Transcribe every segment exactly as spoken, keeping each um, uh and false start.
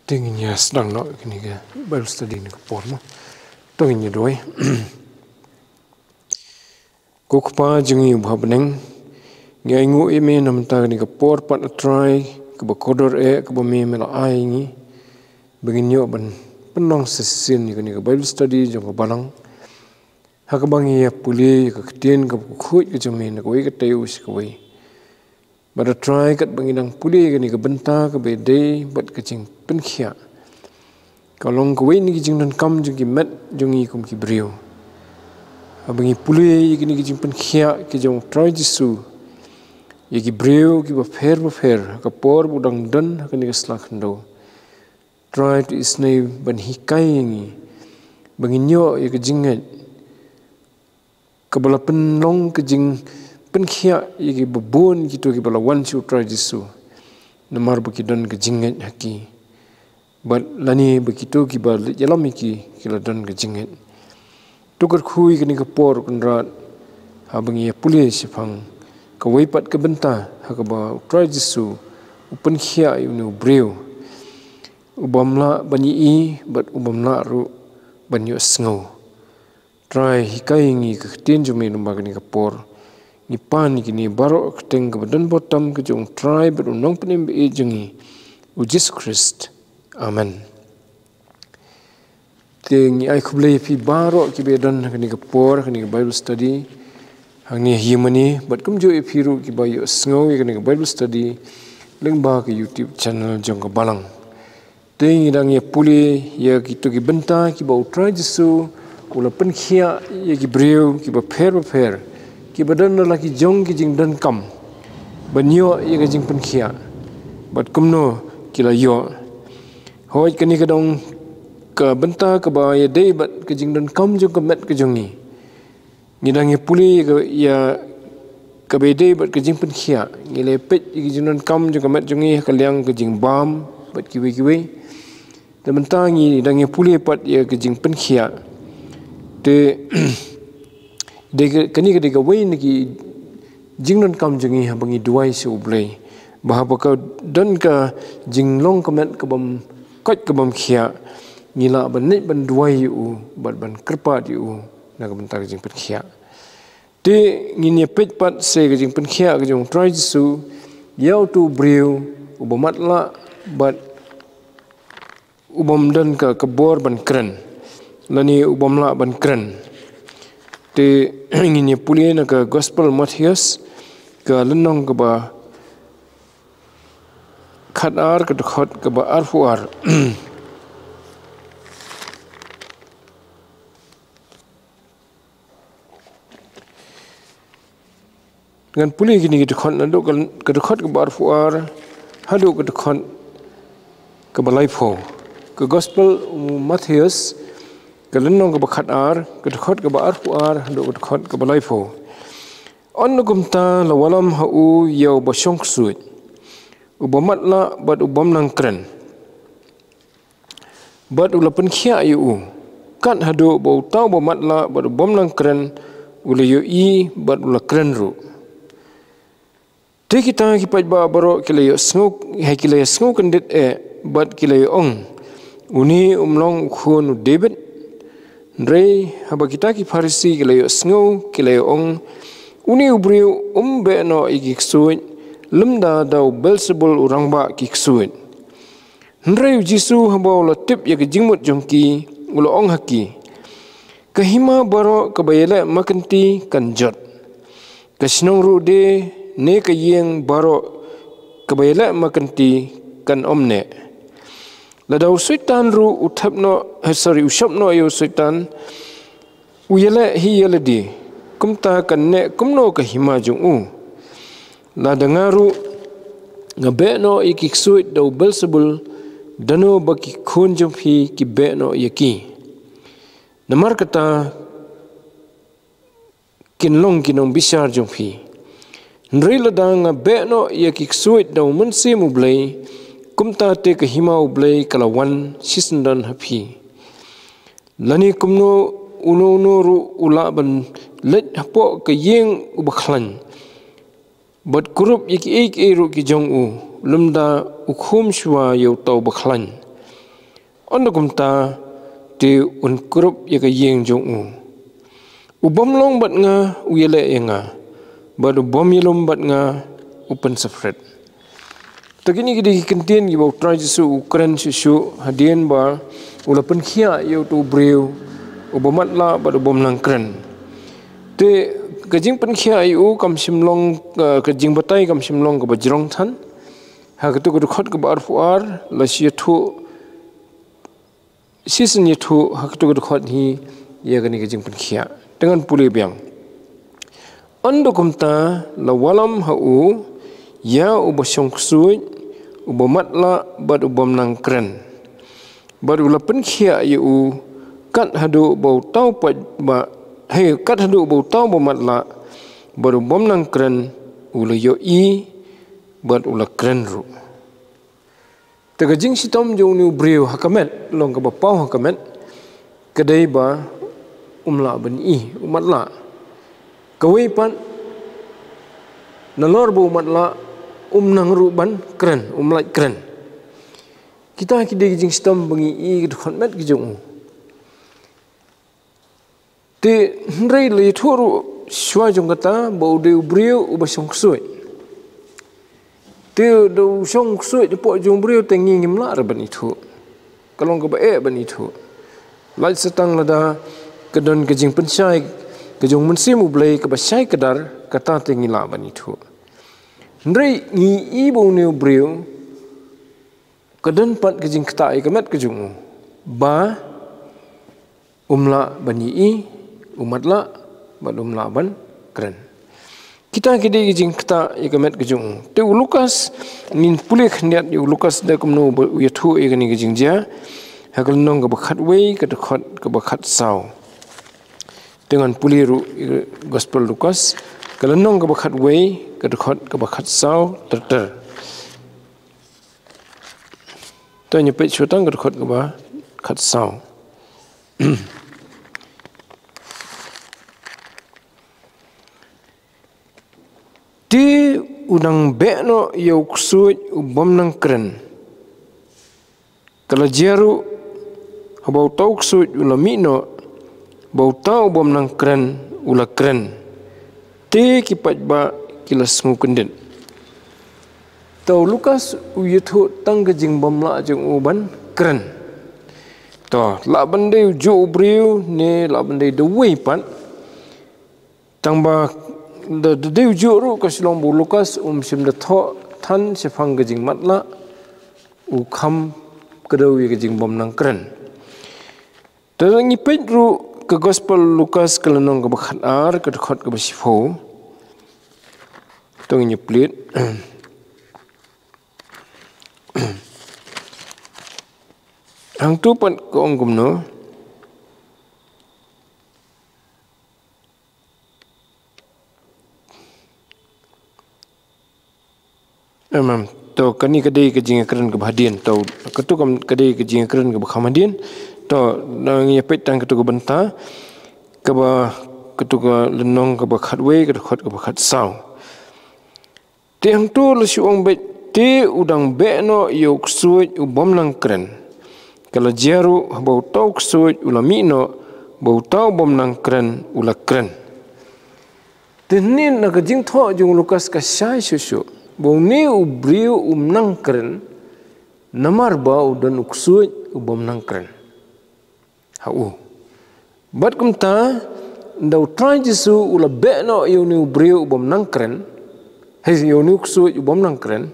Te ngin ïa sdang noh kane ka Bible study na ka por mo. To ngin ïa duwai. Ko Kpa jong ngi uba ha bneng, ngi ainguh ïa me namar kane ka por pat, A Trai, kaba kordor eh kaba me me la ai ngi, ba ngin ïoh ban pynlong sa shisien ïa kane ka Bible study jong ka balang, ha kaba ngi ïa pule ïa ka ktien kaba khuid ka jong me na kawei ka taïew sha kawei. Bad A Trai, katba ngi dang pule ïa kane ka bynta kaba dei bad ka jingpynkhiah, ka long kawei na ki jingdonkam jong ki met jong ngi kum ki briew. Haba ngi pule ïa kane ka jingpynkhiah ka jong U Trai Jisu ïa ki briew kiba pher bapher ha ka por ba u dang don ha kane ka sla khyndew, Trai, to isynei ban hikai ïa ngi ba ngin ïoh ïa ka jingngeit kaba la pynlong ka jingpynkhiah ïa kiba bun kito kiba la wan sha U Trai Jisu, namar ba ki don ka jingngeit ha ki, bad lane ba kito kiba leit ïalam ïa ki ki la don ka jingngeit. To kyrkhu ïa kane ka por, Kynrad, haba ngi ïa pule shaphang kawei pat ka bynta ha kaba U Trai Jisu u pynkhiah ïa une u briew ubym lah ban ïohi bad ubym lah ruh ban ïohsngew. Trai, hikai ïa ngi ka ktien jong me lyngba kane ka por. Ngi pan ïa kine baroh ha ka kyrteng kaba don bor tam ka jong U Trai bad U Nongpynim ba ïeit jong ngi, U Jisu Khrist. Amen. Te ngi ai khublei ïa phi baroh kiba ïadon ha kane ka por, ha kane ka Bible study, hangne ha ïingmane, bad kumjuh ïa phi ruh kiba ïohsngew ïa kane ka Bible study lyngba ka YouTube channel jong ka balang. Te ngi dang ïa pule ïa kito ki bynta kiba U Trai Jisu u la pynkhiah ïa ki briew kiba pher bapher, kiba don la ki jong ki jingdonkam ban ïoh ïa ka jingpynkhiah, bad kumno ki la ïoh. Hooid, kane ka dang ka bynta kaba ïadei bad ka jingdonkam jong ka met ka jong ngi. Ngi dang ïa pule ïa ka, ïa kaba ïadei bad ka jingpynkhiah. Ngi la peit ïa ka jingdonkam jong ka met jong ngi ha ka liang ka jingbam bad kiwei kiwei. Te mynta ngi dang ïa pule pat ïa ka jingpynkhiah. Te dei ka, kane ka dei kawei na ki jingdonkam jong ngi haba ngi duwai sha U Blei, ba haba ka don ka jinglong ka met kabym koit kabym khiah, ngi lah ban leit ban duwai ïa U bad ban kyrpad ïa U na ka bynta ka jingpynkhiah. Te ngin ïa peit pat sa ka jingpynkhiah ka jong U Trai Jisu ïa uto u briew uba matlah bad ubym don ka, ka bor ban kren, lane ubym lah ban kren. Te ngin ïa pule na ka Gospel Mathaios, ka lynnong kaba khatar, ka dkhot kaba arphew ar. Ngan pule kine ki dkhot naduh ka, ka dkhot kaba arphew ar haduh ka dkhot kaba laiphew. Ka Gospel u Mathaios, ka lynnong kaba khatar, ka dkhot kaba arphew ar haduh ka dkhot kaba laiphew. Ynda kumta la wallam ha u ïa uba shong ksuid, uba matlah bad ubym nang kren. Bad u la pynkhiah ïa u, kat haduh ba uta uba matlah bad ubym nang kren u la ïohi bad u la kren ruh. Te kita ki paidbah baroh ki la ïohsngew, ha, ki la ïohsngew kyndit eh, bad ki la ïa-ong, "Une um long u khun u David?" Hynrei haba kita ki Pharisi ki la ïohsngew, ki la ïa-ong, "Une u briew um beh noh ïa ki ksuid lymda da u Belsebul u rangbah ki ksuid." Hynrei u Jisu haba u la tip ïa ka jingmut jong ki, u la ong ha ki, "Ka hima baroh kaba ïaleh markynti kan jot. Ka shnong ruh de ne ka ïing baroh kaba ïaleh markynti kan ym neh. Lada u Soitan ruh u thep noh, eh, sorry, u shop noh ïa u Soitan, u ïaleh hi ïa lade, kumta kan neh kumno ka hima jong u? Lada nga ruh nga beh noh ïa ki ksuid da u Belsebul, dano ba ki khun jong phi ki beh noh ïa ki? Namar kata kin long ki nongbishar jong phi. Hynrei lada nga beh noh ïa ki ksuid da u Mynsiem U Blei, kumta te ka hima U Blei ka la wan shisyndon ha phi. Lane kumno uno uno ruh u lah ban leit hapoh ka ïing uba khlaiñ bad kurup ïa kiei kiei ruh ki jong u, lymda u khum shuwa ïa uta uba khlaiñ? Ynda kumta te un kurup ïa ka ïing jong u. U bym long bad nga u ïaleh ïa nga, bad u bym ïalum bad nga u pynsafret. Te kine ki dei ki kyntien kiba U Trai Jisu u kren shuh shuh hadien ba u la pynkhiah ïa uto u briew uba matlah bad u bym nang kren. Te ka jingpynkhiah ïa u kam shym long, eh, ka jingbatai kam shym long kaba jrong than. Ha kato ka dkhot kaba arphew ar la shu ïathuh, shisien ïathuh ha kato ka dkhot hi ïa kane ka jingpynkhiah. Te ngan pule biang. Ynda kumta la wallam ha u ïa uba shong ksuid, uba matlah bad u bym nang kren. Bad u la pynkhiah ïa u kat haduh ba uta u paidbah, hei, kat haduh ba uta uba matlah bad u bym nang kren u la ïohi bad u la kren ruh. Te ka jingshitom jong une u briew ha ka met, long kaba paw ha ka met, ka dei ba um lah ban ïohi, u matlah. Kawei pat, nalor ba u matlah, um nang ruh ban kren, um lah kren. Kita ki dei ki jingshitom ba ngi ïohi ha ka dkhot met ka jong u. Te hynrei la ïathuh ruh shuwa jong kata ba u dei u briew uba shong ksuid. Te da u shong ksuid hapoh jong u briew te ngi ngim lah ruh ban ithuh. Ka long kaba eh ban ithuh. Lait satang lada ka don ka jingpynshai ka jong u Mynsiem U Blei kaba shai kdar, kata te ngi lah ban ithuh. Hynrei ngi ïohi ba une u briew ka don pat ka jingktah ïa ka met ka jong u ba um lah ban ïohi, u matlah bad um lah ban kren. Kita ki dei ki jingktah ïa ka met ka jong u. Te u Lukas, ngin pule khyndiat ïa u Lukas da kumno ba u ïathuh ïa kane ka jingjia. Ha ka lynnong kaba khatwei, ka dkhot kaba khatsaw. Te ngan pule ruh ïa Gospel Lukas, ka lynnong kaba khatwei, ka dkhot kaba khatsaw ter ter. To ngin peit shuwa tang ka dkhot kaba khatsaw. Te u dang beh noh ïa u ksuid u bym nang kren. Ka la jia ruh, haba uta u ksuid u la mih noh, ba uta u bym nang kren u la kren. Te ki paidbah ki la sngewkyndit. To u Lukas u ïathuh tang ka jingbymlah jong u ban kren. To lah ban dei u juh u briew ne lah ban dei da uwei pat. Tang ba da, da dei u juh ruh ka shu long ba u Lukas um shym da thoh than shaphang ka jingmatlah, u kham kdew ïa ka jingbym nang kren. Te ngi peit ruh ka Gospel Lukas ka lynnong kaba khatar, ka dkhot kaba shiphew. To ngin ïa plie. Hangto pat ka ong kumno. Em, em. To kane ka dei ka jingkren kaba hadien. To kato kam ka dei ka jingkren kaba kham hadien. To ngi ïa peit tang kato ka bynta kaba, kato ka lynnong kaba khatwei, ka dkhot kaba khatsaw. Te hangto la shu ong beit, te u dang beh noh ïa u ksuid u bym nang kren. Ka la jia ruh haba uta u ksuid u la mih noh, ba uta u bym nang kren u la kren. Te hynnin na ka jingthoh jong u Lukas ka shai shuh shuh ba une u briew um nang kren, namar ba u don u ksuid u bym nang kren ha u. Bad kumta, ynda u Trai Jisu u la beh noh ïa une u briew u bym nang kren, hei, ïa une u ksuid u bym nang kren,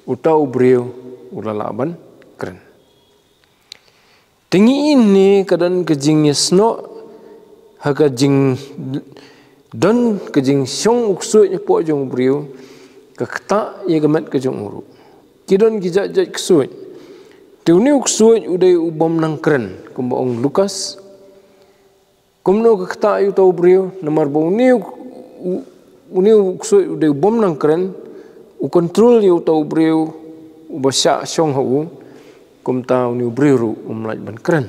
uta u briew u la lah ban kren. Te ngi ïohi ne ka don ka jingïasnoh, ha ka jing don ka jingshong u ksuid hapoh jong u briew, ka ktah ïa ka met ka jong u ruh. Ki don ki jait jait ksuid. Te une u ksuid u dei u bym nang kren, kumba ong Lukas. Kumno ka ktah ïa uta u briew, namar ba une u, u, une u ksuid u dei u bym nang kren, u kontrol ïa uta u briew uba shah shong ha u, kumta une u briew ruh um lah ban kren.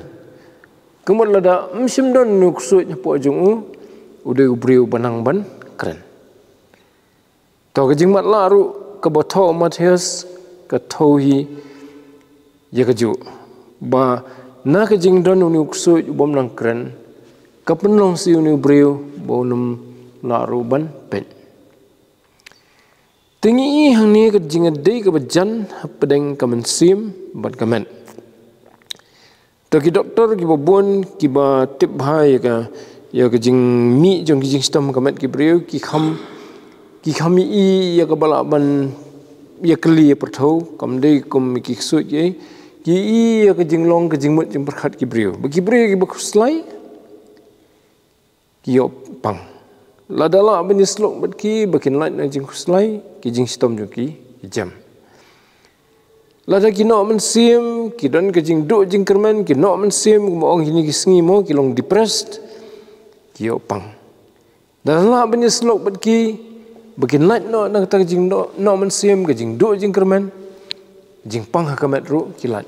Ka mut lada ym shym don une u ksuid hapoh jong u, u dei u briew uba nang ban kren. To ka jingmatlah ruh kaba thoh u Mathaios ka thoh hi ïa ka juh. Ba na ka jingdon une u ksuid u bym nang kren, ka pynlong shuh une u briew ba un ym lah ruh ban peit. Te ngi i hangne ka jingïadei kaba jan hapdeng ka mynsiem bad ka met. To ki doktor kiba bun kiba tip bha ïa ka, ïa ka jingmih jong ki jingshitom ka met ki briew, ki kham, ki kham i ïa kaba lah ban ïa kylli ïa pyrthei, kam dei kum ki ksuid ki, ki i ïa ka jinglong ka jingmut jingpyrkhat ki briew. Ba ki briew kiba khuslai, ki ïoh pang. Lada lah ban ïasyllok bad ki ba kin lait na jingkhuslai, ki jingshitom jong ki ki jem. Lada ki noh mynsiem, ki don ka jingduh jingkyrmen, ki noh mynsiem, kumba ong kine ki sngi mo, ki long depressed, ki ïoh pang. Lada lah ban ïasyllok bad ki ba kin lait noh na kata ka jingnoh, noh mynsiem, ka jingduh jingkyrmen, jingpang ha ka met ruh ki lait.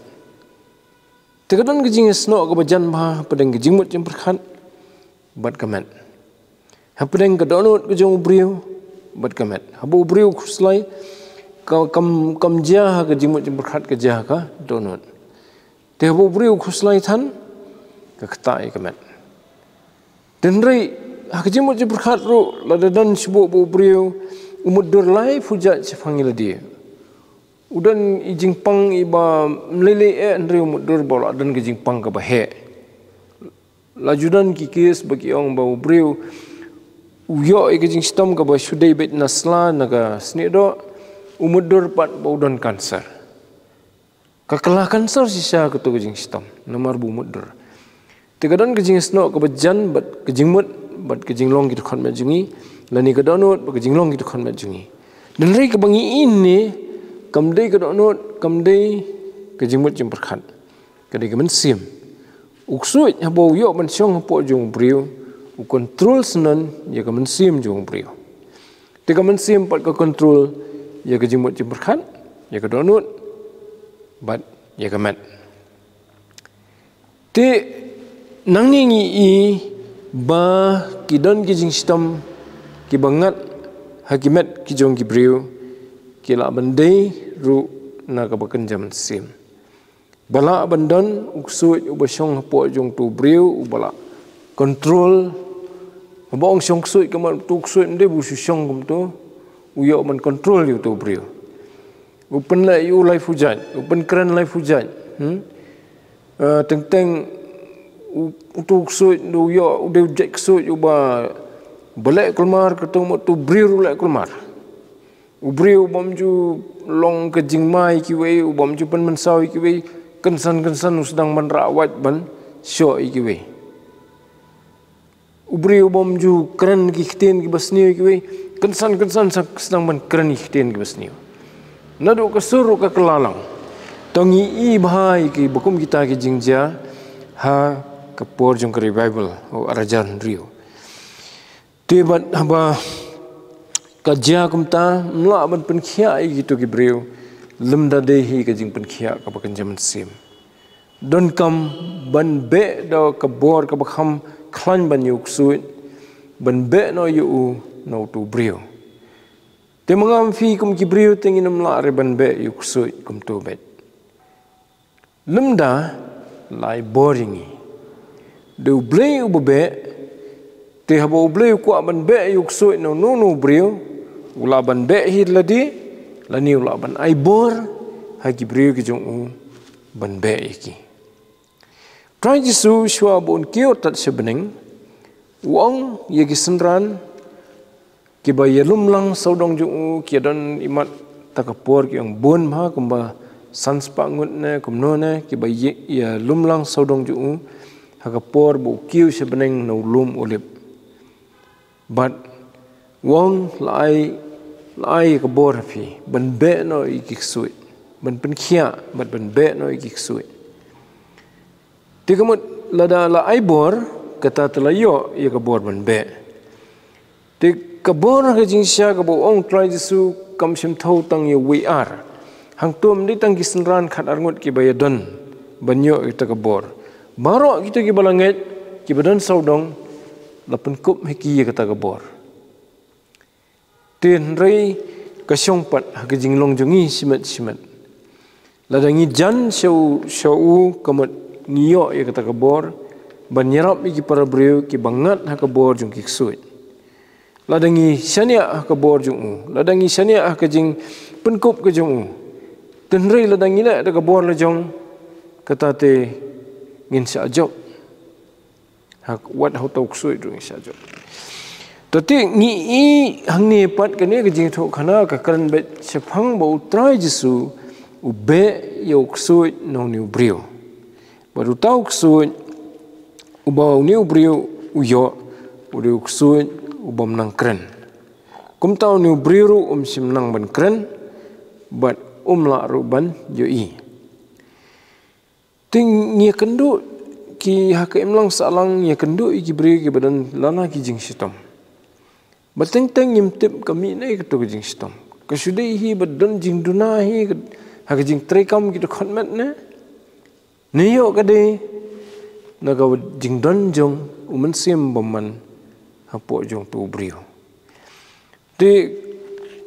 Te ka don ka jingïasnoh kaba jan bha hapdeng ka jingmut jingpyrkhat bad ka met. Hapdeng ka dohnud ka jong u briew bad ka met. Haba u briew u khuslai, ka kam, kam jia ha ka jingmut jingpyrkhat, ka jia ha ka dohnud. Te haba u briew u khuslai than, ka ktah ïa ka met. Te hynrei ha ka jingmut jingpyrkhat ruh, lada don shibun ba u briew u mutdur laiphew jait shaphang ïa lade. U don i jingpang iba mlei lei eh, hynrei u mutdur ba u la don ka jingpang kaba heh. La ju don ki case ba ki ong ba u briew u ïoh ïa ka jingshitom kaba shu dei beit na sla, na ka sniehdoh, u mutdur pat ba u don cancer. Ka kylla cancer shisha kato ka jingshitom namar ba u mutdur. Te ka don ka jingïasnoh kaba jan bad ka jingmut bad ka jinglong ki dkhot met jong ngi, lane ka dohnud bad ka jinglong ki dkhot met jong ngi. Hynrei kaba ngi i hangne, kam dei ka dohnud, kam dei ka jingmut jingpyrkhat. Ka dei ka mynsiem. U ksuid haba u ïoh ban shong hapoh jong u briew, u control syndon ïa ka mynsiem jong u briew. Te ka mynsiem pat ka control ïa ka jingmut jingpyrkhat, ïa ka dohnud bad ïa ka met. Te nangne ngi i ba ki don ki jingshitom kiba ngat ha ki met ki jong ki briew, ki lah ban dei ruh na kaba kynja mynsiem. Ba lah ban don u ksuid uba shong hapoh jong uto u briew uba lah control. Haba ong shong ksuid, ka mut uto u ksuid ym dei ba u shu shong kumto, u ïoh ban control ïa uto u briew. U pynleh ïa u laiphew jait, u pynkren laiphew jait. Hmm? Eh, teng teng u, uto u ksuid u ïoh, u dei u jait ksuid uba, ba leh kulmar, katto mut uto u briew ruh u leh kulmar. U briew u bym ju long ka jingma ïa kiwei, u bym ju pynmynsaw ïa kiwei, kynsan kynsan u sdang ban rah wait ban shoh ïa kiwei. U briew u bym ju kren ki ktien kiba sniew ïa kiwei, kynsan kynsan sa sdang ban kren ki ktien kiba sniew. Naduh ka sur ruh ka kylla lang. To ngi i bha ïa kiba kum kita ki jingjia ha ka por jong ka revival, u arhajar hynriew. Te bad haba ka jia kumta, ym lah ban pynkhiah ïa kito ki briew lymda dei hi ka jingpynkhiah kaba kynja mynsiem. Donkam ban beh da ka bor kaba kham khlaiñ ban ïa u ksuid, ban beh noh ïa u na uto u briew. Te ma nga ma phi kum ki briew te ngin ym lah re ban beh ïa u ksuid kumto beit. Lymda la ai bor ïa ngi. Dei U Blei uba beh, te haba U Blei u kwah ban beh ïa u ksuid na uno uno u briew, u lah ban beh hi da lade, lane u lah ban ai bor ha ki briew ki jong u ban beh ïa ki. Trai Jisu shuwa ba un kiew tad sha bneng, u ong ïa ki synran, kiba ïalum lang sawdong jong u, ki ïadon imat ta ka por ki ong bun bha, kumba san spah ngut ne kumno ne, kiba ïa, ïalum lang sawdong jong u ha ka por ba u kiew sha bneng na u lum Olib. Bad u ong, la ai, la ai ka bor ha phi ban beh noh ïa ki ksuid, ban pynkhiah bad ban beh noh ïa ki ksuid. Te ka mut lada la ai bor, kata te la ïoh ïa ka bor ban beh. Te ka bor ha ka jingshisha kaba u ong Trai Jisu kam shym thew tang ïa uwei ar. Hangto ym dei tang ki synran khatar ngut kiba ïadon ban ïoh ïa kata ka bor. Baroh kito kiba la ngeit, kiba don sawdong, la pynkup ha ki ïa kata ka bor. Te hynrei ka shong pat ha ka jinglong jong ngi shimet shimet. Lada ngi jan sha u, sha u, ka mut ngi ïoh ïa kata ka bor ban ïarap ïa ki para briew kiba ngat ha ka bor jong ki ksuid. Lada ngi shaniah ha ka bor jong u, lada ngi shaniah ha ka jingpynkup ka jong u, hynrei lada ngi leh da ka bor la jong, kata te ngin shah jop. Ha, wat ha uta u ksuid ruh ngi shah jop. Te ngi i hangne pat kane ka jingïathuhkhana ka kren beit shaphang ba U Trai Jisu u beh ïa u ksuid na une u briew. Bad uta u ksuid uba une u briew u ïoh, u dei u ksuid u bym nang kren. Kumta une u briew ruh um shym nang ban kren, bad um lah ruh ban ïohi. Te ngi ïakynduh ki ha ka imlang sahlang, ngi ïakynduh ïa ki briew kiba don lala ki jingshitom. Ba teng teng ngim tip ka mih na kato ka jingshitom. Ka shu dei hi ba don jingduna hi ka, ha ka jingtrei kam ki dkhot met ne. Ne ïoh ka dei na ka jingdon jong u Mynsiem Bymman hapoh jong uto u briew. Te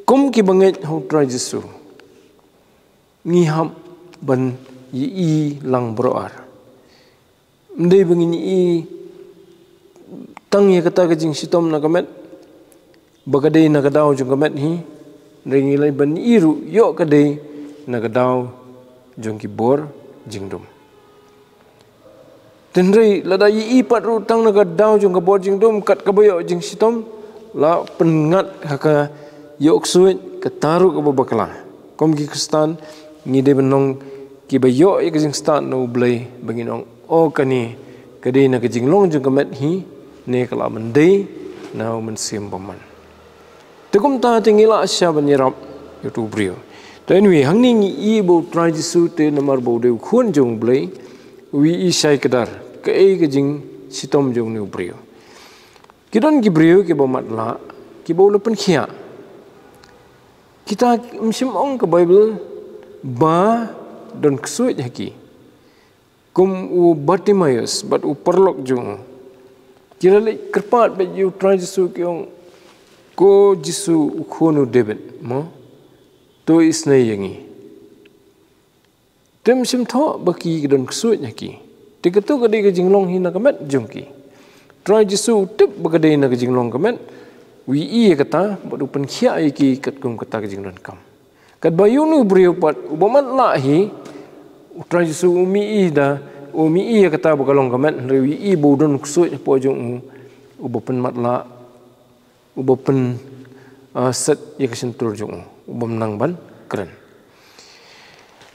kum kiba ngeit ha U Trai Jisu, ngi hap ban ïohi lang baroh ar. Ym dei ba ngin ïohi tang ïa kata ka jingshitom na ka met, ba ka dei na ka daw jong ka met hi, hynrei ngi lah ban ïohi ruh ïoh ka dei na ka daw jong ki bor jingdum. Hynrei lada ïohi pat ruh tang na ka daw jong ka bor jingdum kat kaba ïoh jingshitom, la pynngat ha ka ïoh ksuid, kata ruh kaba bakla. Kum ki Khristan, ngi dei ban long kiba ïoh ïa ka jingstad na U Blei, ba ngin ong, o kane ka dei na ka jinglong jong ka met hi, ne ka lah ban dei na U Mynsiem Bymman. Te kumta te ngi lah shah ban ïarap ïa uto u briew. Te anyway, hangne ngi i ba U Trai Jisu te namar ba u dei u khun jong U Blei, u ïohi shai kdar kaei ka jingshitom jong une u briew. Ki don ki briew kiba matlah, kiba u la pynkhiah. Kita ym shym ong ka Baibl ba don ksuid ha ki. Kum u Bartimaeus bad u paralok jong u, ki la leit kyrpad bad ïa U Trai Jisu, ki ong, ko Jisu u khun u David, mo, to isynei ïa ngi. Te ym shym thoh ba ki don ksuid ha ki. Te kato ka dei ka jinglong hi na ka met jong ki. Trai Jisu u tip ba ka dei na ka jinglong ka met, u ïohi ïa kata bad u pynkhiah ïa ki katkum kata ka jingdonkam. Katba ïa une u briew pat uba matlah hi, U Trai Jisu um ïohi da, um ïohi ïa kata ba ka long ka met, hynrei u ïohi ba u don ksuid hapoh jong u, uba pynmatlah, uba pyn, ah, set ïa ka shyntur jong u, u bym nang ban kren.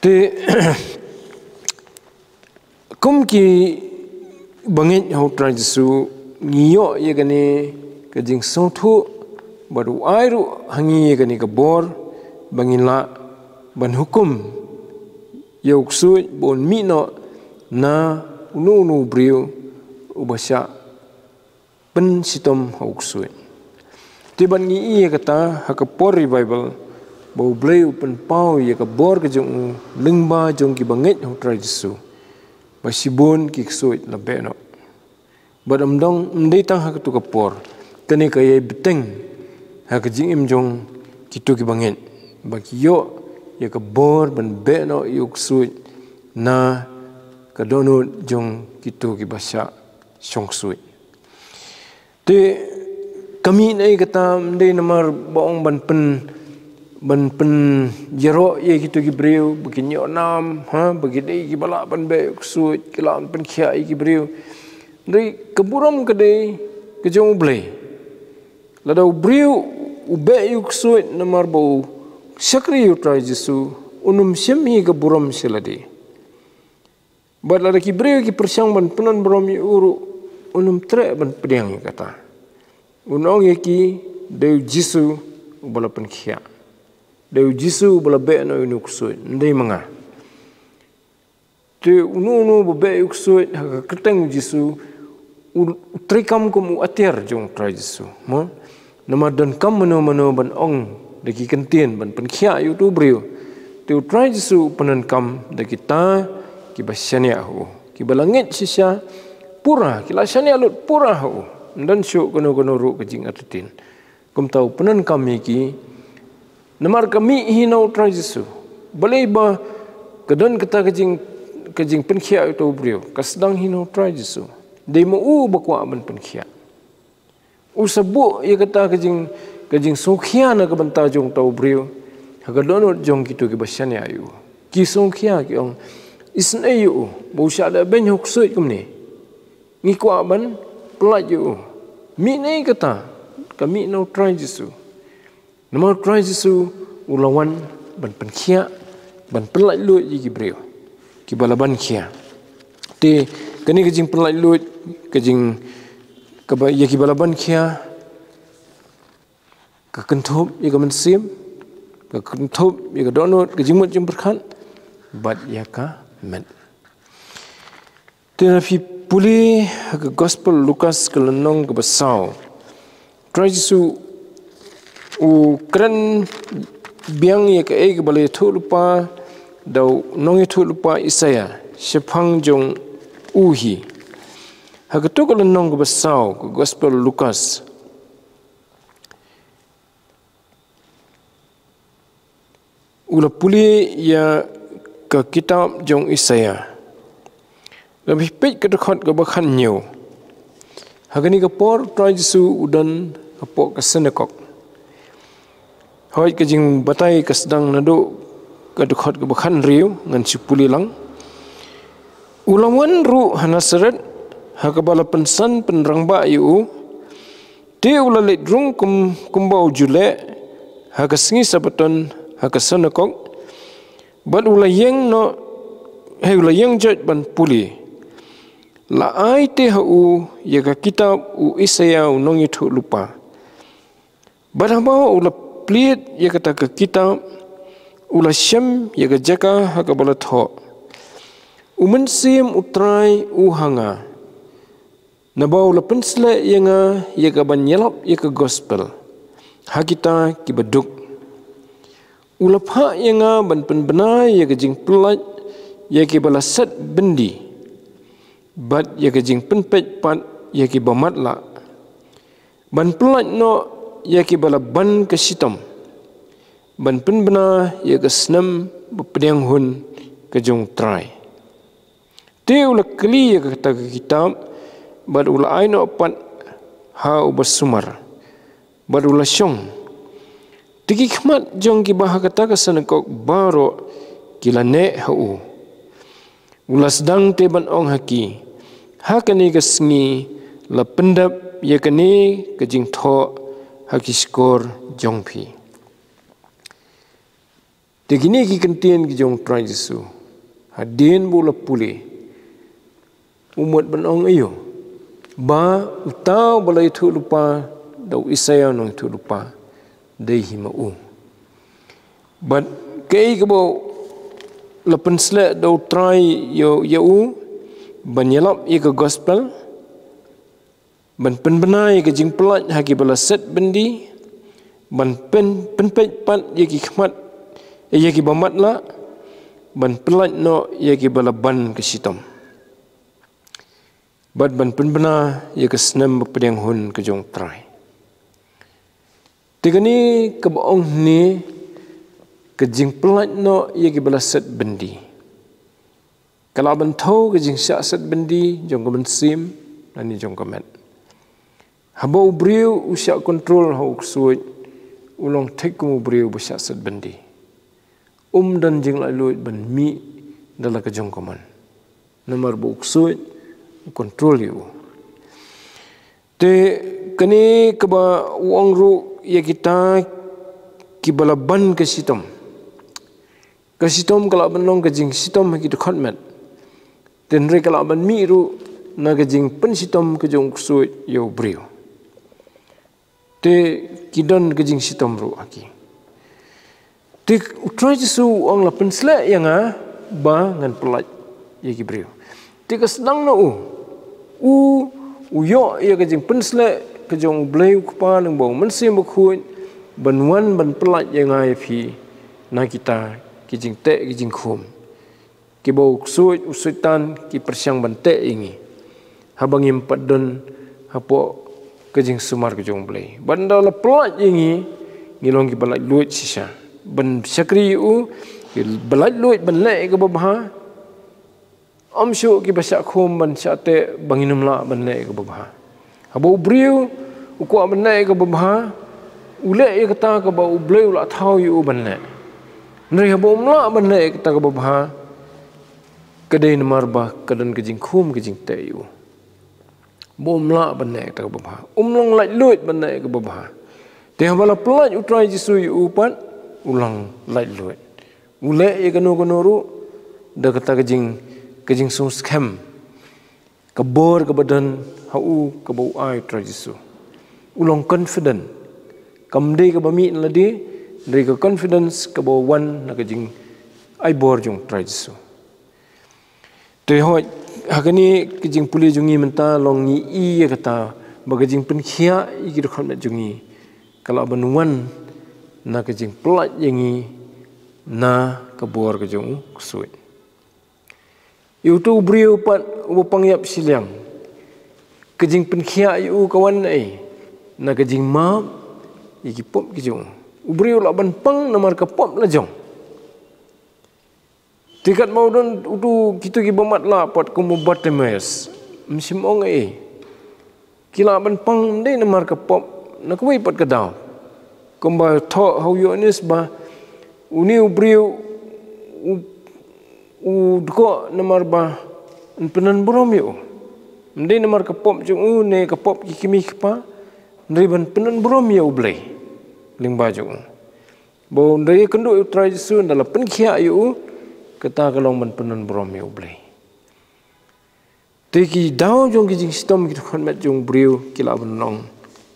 Te kum kiba ngeit ha U Trai Jisu, ngi ïoh ïa kane ka jingsngewthuh, bad u ai ruh ha ngi ïa kane ka bor ba ngin lah ban hukum ïa u ksuid ba un mih noh na uno uno u briew uba shah pynshitom ha u ksuid. Te bad ngi i ïa kata ha ka por revival, ba U Blei u pynpaw ïa ka bor ka jong u lyngba jong kiba ngeit ha U Trai Jisu, ba shibun ki ksuid la beh noh. Bad ym dang, ym dei tang ha kato ka por, kane ka ïai bteng ha ka jingim jong kito kiba ngeit, ba ki ïoh ïa ka bor ban beh noh ïa u ksuid na ka dohnud jong kito kiba shah shong ksuid. Te ka mih na kata, ym dei namar ba ong ban pyn, ban pynïaroh ïa kito ki briew ba kin ïoh nam, ha, ba ki dei kiba lah ban beh ïa u ksuid, ki lah ban pynkhiah ïa ki briew. Hynrei ka burom ka dei ka jong U Blei. Lada u briew u beh ïa u ksuid namar ba u shakri ïa U Trai Jisu, un ym shim hi ka burom sha lade. Bad lada ki briew ki pyrshang ban pynlong burom ïa u ruh, un ym treh ban pdiang ïa kata. Un ong ïa ki, dei u Jisu uba la pynkhiah. Dei u Jisu uba la beh noh ïa une u ksuid, ym dei ma nga. Te uno uno uba beh ïa u ksuid ha ka kyrteng u Jisu, u, u treikam kum u atiar jong U Trai Jisu, mo? Namar donkam mano mano ban ong da ki kyntien ban pynkhiah ïa uto u briew, te U Trai Jisu u pyndonkam da kita kiba shaniah ha u, kiba la ngeit shisha pura, ki la shaniah lut pura ha u. Ym don shuh kano kano ruh ka jingartatien. Kumta u pyndonkam ïa ki, namar ka mih hi na U Trai Jisu. Balei ba Ka don kata ka jing, ka jingpynkhiah ïa uta u briew. Ka sdang hi na u Trai Jisu. Dei ma u ba kwah ban pynkhiah. U sa buh ïa kata ka jing, ka jingsngewkhia na ka bynta jong uta u briew. Ha ka dohnud jong kito kiba shaniah ïa u. Ki sngewkhia ki ong, isynei ïa u ba u shah leh beiñ ha u ksuid kumne. Ngi kwah ban pyllait ïa u. Mih na kata, ka mih na u Trai Jisu. Namar u Trai Jisu u la wan ban pynkhiah, ban pyllait luid ïa ki briew kiba la ban khia. Te kane ka jingpyllait luid, ka jing, kaba, ïa kiba la ban khia, ka kynthup ïa ka mynsiem, ka kynthup ïa ka dohnud, ka jingmut jingpyrkhat, bad ïa ka met. Te lada phi pule ha ka Gospel Lukas ka lynnong kaba saw, Trai Jisu u kren biang ïa kaei kaba la ïathuh lypa da u nongïathuh lypa Isaïah shaphang jong u hi. Ha kato ka lynnong kaba saw ka Gospel Lukas, u la pule ïa ka kitab jong Isaïah. Lada phi peit ka dkhot kaba khathynñiew. Ha kane ka por u Trai Jisu u don hapoh ka synagog. Hooid, ka jingbatai ka sdang naduh ka dkhot kaba khathynriew, ngan shu pule lang. U la wan ruh ha Nasaret, ha kaba la pynsan pynrangbah ïa u. Te u la leit rung kum, kumba u ju leh, ha ka sngi Sabbaton, ha ka synagog. Bad u la ïeng noh, hei u la ïeng joit ban pule. La ai te ha u ïa ka kitab u Isaïah u nongïathuh lypa. Bad haba u la plied ïa kata ka kitab, u la shem ïa ka jaka ha kaba la thoh, U Mynsiem U Trai u ha nga. Naba u la pynsleh ïa nga ïa ka ban ïalap ïa ka gospel ha kita kiba duk. U la phah ïa nga ban pynbna ïa ka jingpyllait ïa kiba la set byndi, bad ïa ka jingpynpeit pat ïa kiba matlah. Ban pyllait noh ïa kiba la ban ka shitom. Ban pynbna ïa ka snem ba pdiang hun ka jong U Trai. Te u la kylli ïa kata ka kitab, bad u la ai noh pat ha uba sumar, bad u la shong. Te ki khmat jong kiba ha kata ka synagog baroh ki la neh ha u. U la sdang te ban ong ha ki, ha kane ka sngi la pyndep ïa kane ka jingthoh ha ki shkor jong phi. Te kine ki kyntien ki jong U Trai Jisu, hadien ba u la pule, u mut ban ong aïu, ba uta uba la ïathuh lypa da u Isaïah u nongïathuh lypa, dei hi ma u. Bad kaei kaba la pynsleh da U Trai ïa, ïa u, ban ïalap ïa ka gospel, ban pynbna ïa ka jingpyllait ha kiba la set byndi, ban pyn, pynpeit pat ïa ki khmat, ïa kiba matlah, ban pyllait noh ïa kiba la ban ka shitom. Bad ban pynbna ïa ka snem ba pdiang hun ka jong U Trai. Te kane kaba ong hangne ka jingpyllait noh ïa kiba la set byndi. Ka lah ban thew ka jingshah set byndi jong ka mynsiem lane jong ka met. Haba u briew u shah kontrol ha u ksuid, u long thik kum u briew ba shah set byndi. Um don jinglaitluid ban mih da la ka jong ka mon. Namar ba u ksuid u kontrol ïa u. Te kane kaba u ong ruh ïa kita kiba la ban ka shitom. Ka shitom ka lah ban long ka jingshitom ha ki dkhot met. Te hynrei ka lah ban mih ruh na ka jingpynshitom ka jong u ksuid ïa u briew. Te ki don ka jingshitom ruh ha ki. Te U Trai Jisu u ong la pynsleh ïa nga ba ngan pyllait ïa ki briew. Te ka sdang na u. U, u ïoh ïa ka jingpynsleh ka jong U Blei U Kpa lyngba U Mynsiem Bakhuid ban wan ban pyllait ïa nga ïa phi na kita ki jingteh ki jingkhum. Kiba u ksuid, u Soitan, ki pyrshang ban teh ïa ngi. Haba ngim pat don hapoh ka jingsumar ka jong U Blei. Bad ynda la pyllait ïa ngi, ngi long kiba laitluid shisha. Ban shakri ïa u, Ba laitluid ban leh ïa kaba bha, ym shuh kiba shah khum ban shah teh ba ngin ym lah ban leh ïa kaba bha. Haba u briew u kwah ban leh ïa kaba bha, u leh ïa kata kaba U Blei u la thaw ïa u ban leh. Hynrei haba um lah ban leh ïa kata kaba bha, ka dei namar ba ka don ka jingkhum ka jingteh ïa u. Ba um lah ban leh ïa kata kaba bha, um long laitluid ban leh ïa kaba bha. Te haba la pyllait U Trai Jisu ïa u pat, u long laitluid. U leh ïa kano kano ruh da kata ka jing, ka jingsngewskhem, ka bor kaba don ha u kaba u ai U Trai Jisu. U long confident. Kam dei kaba mih na lade, hynrei ka confidence kaba wan na ka jingai bor jong U Trai Jisu. Te hooid, ha kane ka jingpule jong ngi mynta long ngi i ïa kata ba ka jingpynkhiah ïa ki dkhot met jong ngi ka lah ban wan na ka jingpyllait ïa ngi na ka bor ka jong U Ksuid. Ïa uto u briew pat uba pang ïap shiliang, ka jingpynkhiah ïa u ka wan na ei? Na ka jingmap ïa ki pop ki jong u. U briew u lah ban pang namar ka pop la jong. Te katba u don uto kito kiba matlah pat kum u Bartimaeus, ym shym ong ei. Ki lah ban pang ym dei namar ka pop na kawei pat ka daw. Kumba thoh ha u Ïoannis ba une u briew u, u dkoh namar ba yn pyndon burom ïa u. Ym dei namar ka pop jong u ne ka pop ki kmie ki kpa, hynrei ban pyndon burom ïa U Blei lyngba jong u. Ba ynda ïakynduh ïa U Trai Jisu, ynda la pynkhiah ïa u, kata ka long ban pyndon burom ïa U Blei. Te ki daw jong ki jingshitom ki dkhot met jong u briew ki lah ban long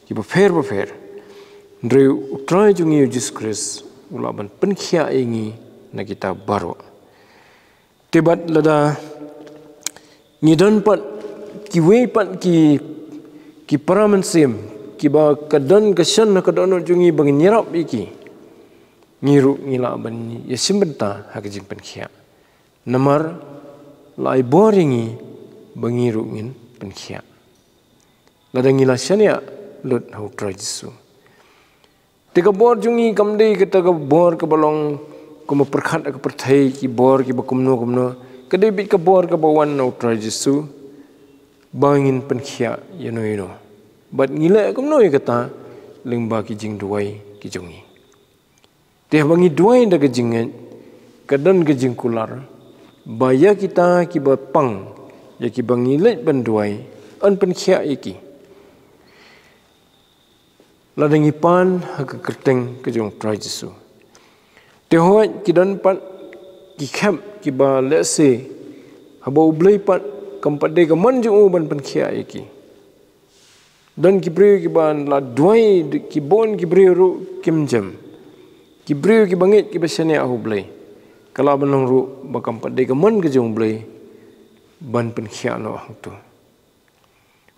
kiba pher bapher. Hynrei U Trai jong ngi U Jisu Khrist u lah ban pynkhiah ïa ngi na kita baroh. Te bad lada ngi don pat kiwei pat ki, ki para mynsiem kiba ka don ka shan ha ka dohnud jong ngi ba ngin ïarap ïa ki, ngi ruh ngi lah ban ïashim bynta ha ka jingpynkhiah. Namar la ai bor ïa ngi ba ngi ruh ngin pynkhiah lada ngi la shaniah lut ha U Trai Jisu. Te ka bor jong ngi kam dei kata ka bor kaba long kumba pyrkhat ha ka pyrthei, ki bor kiba kumno kumno. Ka dei beit ka bor kaba wan na U Trai Jisu ba ngin pynkhiah ïano ïano. Bad ngi leh kumno ïa kata? Lyngba ki jingduwai ki jong ngi. Te haba ngi duwai da ka jingngeit, ka don ka jingkular ba ïa kita kiba pang, ïa kiba ngi leit ban duwai, yn pynkhiah ïa ki lada ngi pan ha ka kyrteng ka jong U Trai Jisu. Te hooid, ki don pat ki khep kiba lehse haba U Blei pat kam pat dei ka mon jong u ban pynkhiah ïa ki. Don ki briew kiba la duwai, ki bun ki briew ruh kim jem. Ki briew kiba ngeit kiba shaniah ha U Blei. Ka lah ban long ruh ba kam pat dei ka mon ka jong U Blei ban pynkhiah noh hangto.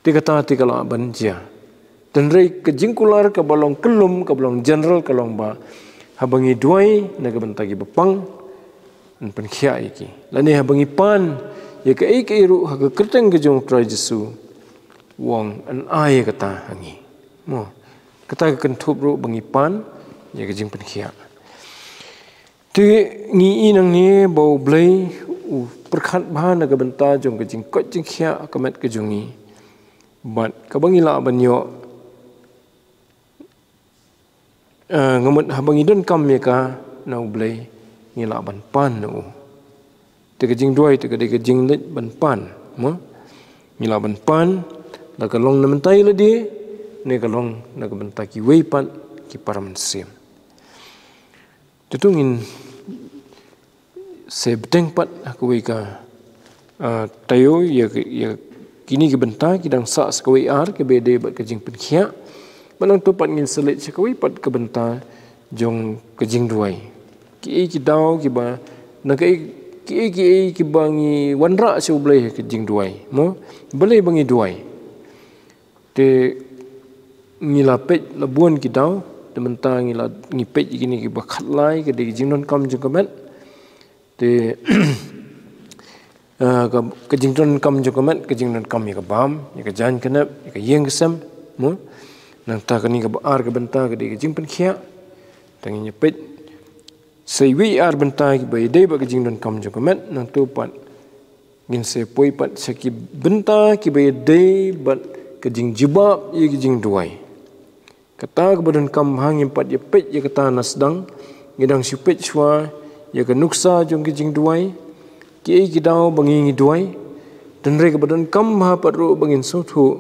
Te kata te ka lah ban jia. Hynrei ka jingkular kaba long kyllum, kaba long general, ka long ba haba ngi duwai na ka bynta kiba pang, yn pynkhiah ïa ki. Lane haba ngi pan ïa kaei kaei ruh ha ka kyrteng ka jong U Trai Jisu, u ong yn ai ïa kata ha ngi. Mo, kata ka kynthup ruh ba ngi pan ïa ka jingpynkhiah. Te ngi i nangne ba U Blei u pyrkhat bha na ka bynta jong ka jingkoit jingkhiah ha ka met ka jong ngi. Bad kaba ngi lah ban ïoh, eh, nga mut haba ngi donkam ïa ka na U Blei, ngi lah ban pan na u. Te ka jingduwai te ka dei ka jingleit ban pan, mo? Ngi lah ban pan, la ka long na bynta ïa lade, ne ka long na ka bynta kiwei pat ki para mynsiem. Te to ngin sa bteng pat ha kawei ka, ah, taïew ïa, ïa kine ki bynta ki dang sah sa kawei ar kaba dei bad ka jingpynkhiah. Bad nangta pat ngin sa leit sa kawei pat ka bynta jong ka jingduwai. Kiei ki daw kiba, na kiei, kiei kiei kiba ngi wanrah sha U Blei ha ka jingduwai, mo? Balei ba ngi duwai? Te ngi la peit la bun ki daw, te mynta ngi la, ngi peit kine kiba khatlai, ka dei ka jingdonkam jong ka met. Te, ah, ka, ka jingdonkam jong ka met, ka jingdonkam ïa ka bam, ïa ka jaiñ ka nep, ïa ka ïing ka sem, mo? Nangta kane kaba ar ka bynta ka dei ka jingpynkhiah. Te ngin ïa peit Sa iwei i ar bynta kiba ïadei bad ka jingdonkam jong ka met, nangta pat ngin sa poi pat sha ki bynta kiba ïadei bad ka jingjubab ïa ka jingduwai. Kata kaba donkam ba ngim pat ïa peit ïa kata na sdang, ngi dang shu peit shuwa ïa ka nuksa jong ka jingduwai, kiei ki daw ba ngi ngi duwai, hynrei kaba donkam ba pat ruh ba ngin sngewthuh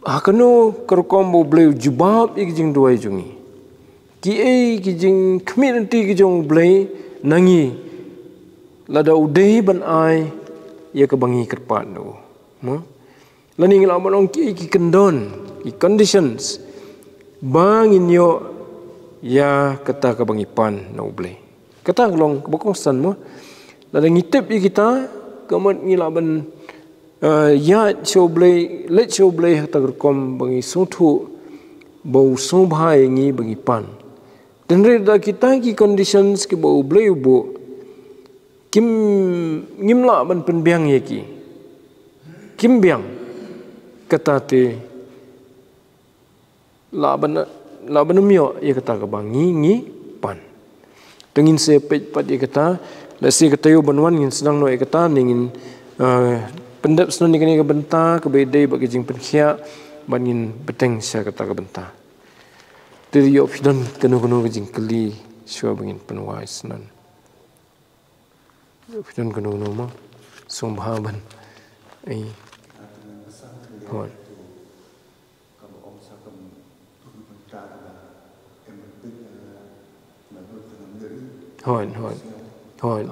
ha kano ka rukom ba U Blei u jubab ïa ka jingduwai jong ngi. Kiei ki jingkhmih lynti ki jong U Blei na ngi lada u dei ban ai ïa kaba ngi kyrpad na u. Mo? Lane ngi lah ban ong kiei ki kyndon, ki conditions ba ngin ïoh ïa kata kaba ngi pan na U Blei. Kata ka long kaba kongsan mo. Lada ngi tip ïa kita, ka mut ngi lah ban, eh, ïaid sha U Blei, leit sha U Blei ha kata ka rukom ba ngi sngewthuh ba u sngewbha ïa ngi ba ngi pan. Hynrei da kita ki conditions kiba U Blei u buh, kim, ngim lah ban pynbiang ïa ki. Kim biang. Kata te lah ban, lah ban ym ïoh ïa kata kaba ngi ngi pan. Te ngin sa peit pat ïa kata, lehse ka taïew ban wan ngin sdang noh ïa kata, ne ngin, eh, pyndep shuh ïa kane ka bynta kaba ïadei bad ka jingpynkhiah, bad ngin bteng sha kata ka bynta. Te ïoh phi don kano kano ka jingkylli shuwa ba ngin pynwai shuh. Phi don kano kano mo? Sngewbha ban. Ai. Hooid. Hooid, hooid. Hooid.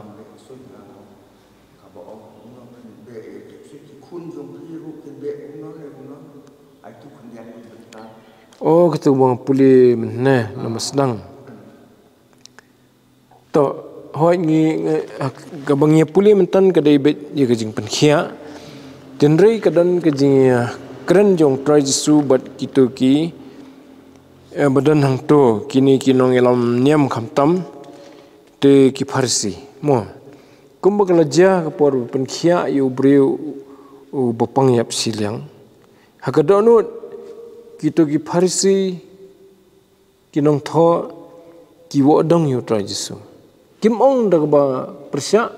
O, katu ba nga pule mynne, namar sdang. To, hooid ngi, ngi, kaba ngi pule mynta ka dei beit ïa ka jingpynkhiah. Hynrei ka don ka jingkren jong U Trai Jisu bad kito ki, eh, ba don hangto, kine ki nongïalam niam khamtam, te ki Pharisi. Mo. Kumba ka la jia ka por ba pynkhiah ïa u briew u, u bapang ïap shiliang. Ha ka dohnud kito ki Pharisi, ki nongthoh, ki wad dong ïa U Trai Jisu. Kim ong da kaba pyrshah.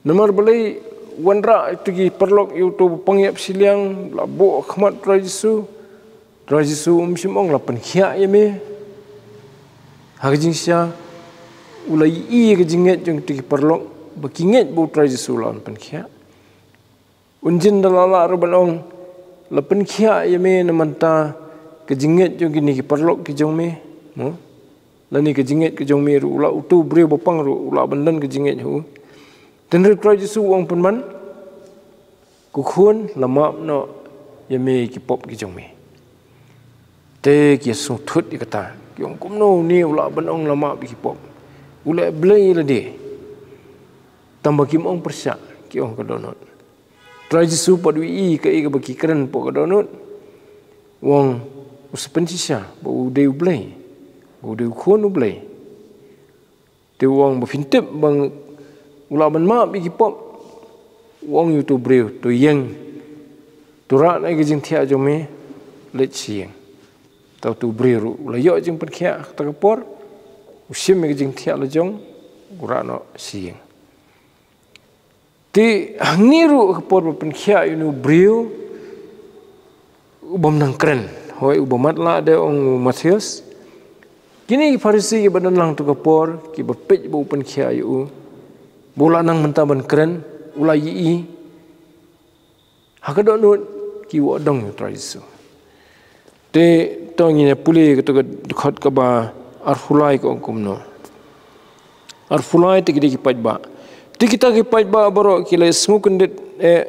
Namar balei wanrah ïa uto ki paralok ïa uto u bapang ïap shiliang, la buh ha khmat U Trai Jisu. U Trai Jisu um shym ong la pynkhiah ïa me. Ha ka jingshisha, u la ïohi ïa ka jingngeit jong uto ki paralok, ba ki ngeit ba U Trai Jisu u la wan pynkhiah. Un jin da la lah ruh ban ong, la pynkhiah ïa me na ka bynta ka jingngeit jong kine ki paralok ki jong me. Mo? Lane ka jingngeit ka jong me ruh, u la uto u briew bapang ruh, u lah ban don ka jingngeit ha u. Hynrei U Trai Jisu u ong pynban, ko khun, la map noh ïa me ki pop ki jong me. Te ki sngewthuh ïa kata. Ki ong kumno une u lah ban ong la map ïa ki pop. U leh Blei lade. Tangba kim ong pyrshah, ki ong ka dohnud. Trai Jisu pat u ïohi kaei kaba ki kren hapoh ka dohnud. U ong u sa pynshisha, ba u dei U Blei. Ba u dei u khun U Blei. Te u ong ba phin tip ba u lah ban map ïa ki pop. U ong ïa uto u briew, to ïeng. To rah noh ïa ka jingthiah jong me, leit sha ïing. Te uto u briew ruh, u la ïoh jingpynkhiah kata ka por. U shim ïa ka jingthiah la jong, u rah noh sha ïing. Te hangne ruh ka por ba pynkhiah ïa une u briew, u bym nang kren. Hooid u ba matlah de ong u Mathaios. Kine ki Pharisi ki ba don lang tu ka por, ki ba peit ba u pynkhiah ïa u. Ba u la nang mynta ban kren, u la ïohi. Ha ka dohnud ki wad dong ïa U Trai Jisu. Te to ngin ïa pule katu ka dkhot kaba arphew lai ka ong kumno. Arphew lai te ki dei ki paidbah. Te kita ki paidbah baroh ki la sngewkyndit eh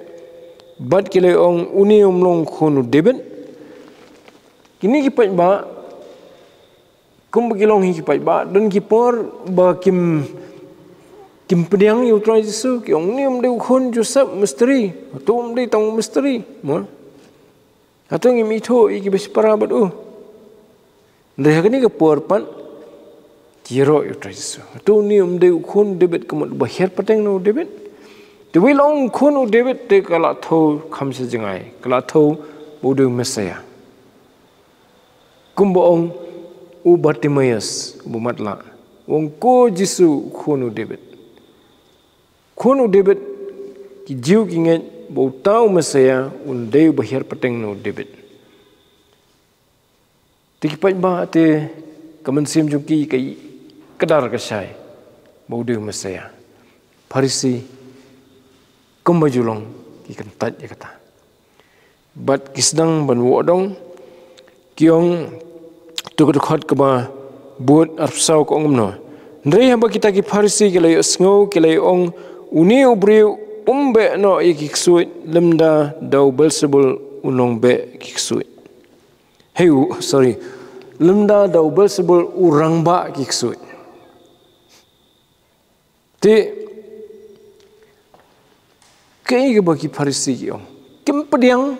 bad ki la ong une um long khun u David. Kine ki paidbah kumba ki long hi ki paidbah, don ki por ba kim, kim pdiang ïa U Trai Jisu, ki ong une um dei u khun Joseph misteri, hato um dei tang u misteri. Mo? Hato ngim ithuh ïa ki ba shipara bad u. Hynrei ha kane ka por pat ki ïaroh ïa U Trai Jisu. Hato une um dei u khun David, ka mut ba hiar pateng na u David. Te wei la ong khun u David te ka la thew kham sha jngai, ka la thew ba u dei u Messiah. Kumba ong U Bartimaeus, u ba matlah, u ong, "Ko Jisu, u khun u David. Khun u David, ki Jiw ki ngeit ba uta u Messaïah un dei u ba hiar pateng na u David." Te ki paidbah te ka mynsiem jong ki ka ï kdar ka shai ba u dei u Messaïah. Pharisi, kumba ju long, ki kyntait ïa kata. Bad ki sdang ban wad ong, ki ong, tu ka dkhot kaba bud arphew saw ka ong kumno: Hynrei haba kita ki Pharisi ki la ïohsngew, ki la ïa ong, "Une u briew um beh noh ïa ki ksuid lymda da u Belsebul u nongbeh ki ksuid." Hei, u, sorry. "Lymda da u Belsebul u rangbah ki ksuid." Te kaei kaba ki Pharisi ki ong? Kim pdiang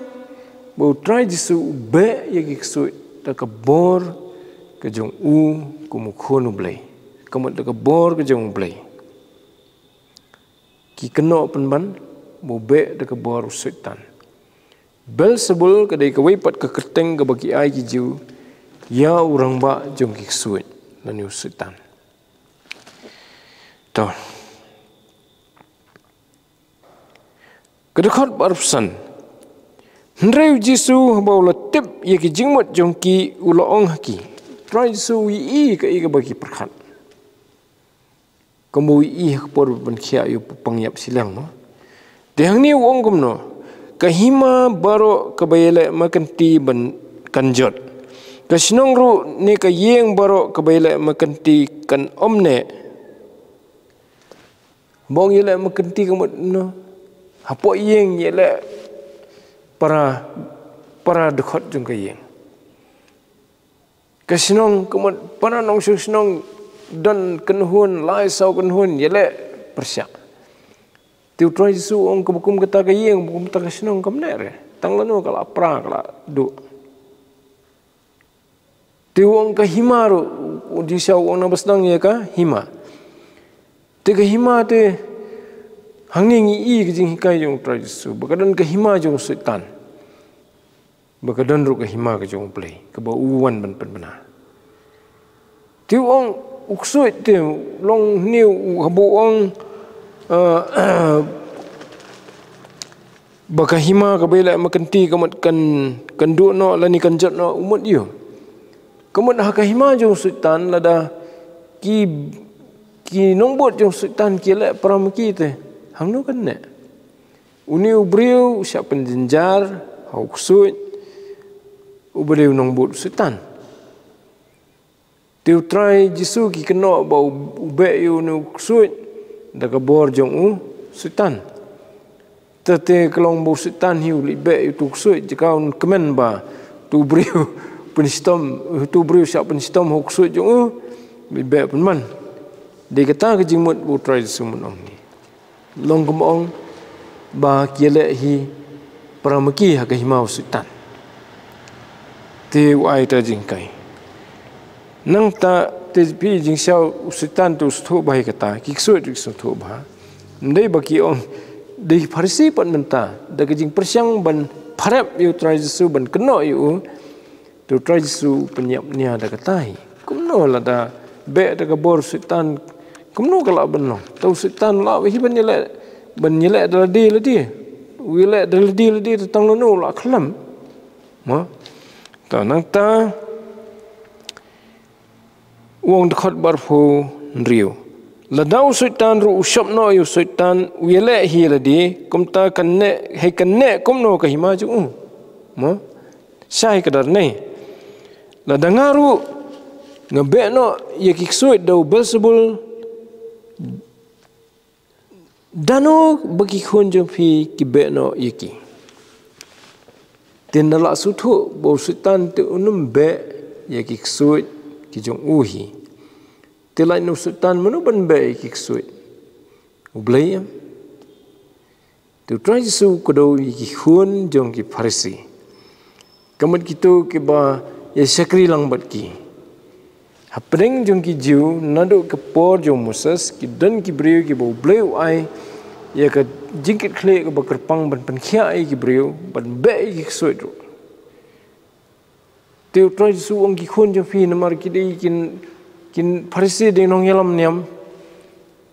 ba u Trai Jisu u beh ïa ki ksuid da ka bor ka jong u kum u Khun u Blei, ka mut da ka bor ka jong u Blei. Ki kynnoh pynban ba u beh da ka bor u Soitan. Belsebul ka dei kawei pat ka kyrteng kaba ki ai ki Jiw ïa u rangbah jong ki ksuid, lane u Soitan. To. Ka dkhot ba arphew san. Hynrei u Jisu haba u la tip ïa ki jingmut jong ki, u la ong ha ki. Trai Jisu u ïohi ïa kaei kaba ki pyrkhat. Kumba u ïohi ha ka por ban khia ïa u pang ïap shiliang, mo. Te hangne u ong kumno: "Ka hima baroh kaba ïaleh markynti ban kan jot. Ka shnong ruh ne ka ïing baroh kaba ïaleh markynti kan ym neh." Ba ong ïaleh markynti ka mut kumno? Hapoh ïing ïaleh para, para dkhot jong ka ïing. Ka shnong ka mut para nongshong shnong, don kynhun, lai saw kynhun ïaleh pyrshah. Te u Trai Jisu u ong kaba kum kata ka ïing, ba kum kata ka shnong kam neh re. Tang lano ka la pra, ka la duh. Te u ong ka hima ruh, u Jisu u ong naba sdang ïa ka hima. Te ka hima te, hangne ngi i ka jinghikai jong u Trai Jisu ba ka don ka hima jong u Soitan, ba ka don ruh ka hima ka jong u Blei kaba u wan ban pynbna. Te u ong u ksuid te, long hynne u, haba u ong, eh, ba ka hima kaba ïaleh markynti ka mut kan, kan duh noh lane kan jot noh, u mut ïa u. Ka mut ha ka hima jong u Soitan, lada ki, ki nongbud jong u Soitan ki ïaleh para marki te, hangno kan neh? Une u briew u shah pynjynjar ha u ksuid uba dei u nongbud u Soitan. Te u Trai Jisu ki kynnoh ba u, u beh ïa une u ksuid da ka bor jong u Soitan. Te, te ka long ba u Soitan hi u leit beh ïa utu u ksuid, jaka un kmen ba utu u briew pynshitom, utu u briew shah pynshitom ha u ksuid jong u, leit beh pynban. Dei kata ka jingmut ba u Trai Jisu u ong hi. Long kumba ong ba ki ïaleh hi para marki ha ka hima u Soitan. Te u ai ta jinghikai. Nangta te phi jingsngew u Soitan te u sngewthuh bha ïa kata, ki ksuid ki sngewthuh bha. Ym dei ba ki ong, dei ki Pharisi pat mynta, da ka jingpyrshang ban pharep ïa u Trai Jisu, ban kynnoh ïa u, te u Trai Jisu u pynïap nia da kata hi. Kumno lada beh da ka bor u Soitan, kumno ka lah ban long? Te u Soitan u lah hi ban ïaleh, ban ïaleh da lade lade. U ïaleh da lade lade te tang lano u lah khlem. Mo? Te nangta u ong dkhot ba arphew hynriew. Lada u Soitan ruh u shop noh ïa u Soitan, u ïaleh hi ïa lade, kumta kan neh, hei kan neh kumno ka hima jong u? Mo? Shai ka dar ne. Lada nga ruh nga beh noh ïa ki ksuid da u Belsebul, dano ba ki khun jong phi ki beh noh ïa ki? Te nda lah sngewthuh ba u Soitan te un ym beh ïa ki ksuid ki jong u hi. Te lait na u Soitan mano ban beh ïa ki ksuid? U Blei em? Te u Trai Jisu u kdew ïa ki khun jong ki Pharisi. Ka mut kito kiba ïa shakri lang bad ki. Hapdeng jong ki Jiw, naduh ka por jong u Moses, ki don ki briew kiba u Blei u ai ïa ka jingkitkhlieh kaba kyrpang ban pynkhiah ïa ki briew, ban beh ïa ki ksuid ruh. Te u Trai Jisu u ong ki khun jong phi namar ki dei kin, kin Pharisi dei nongïalam niam.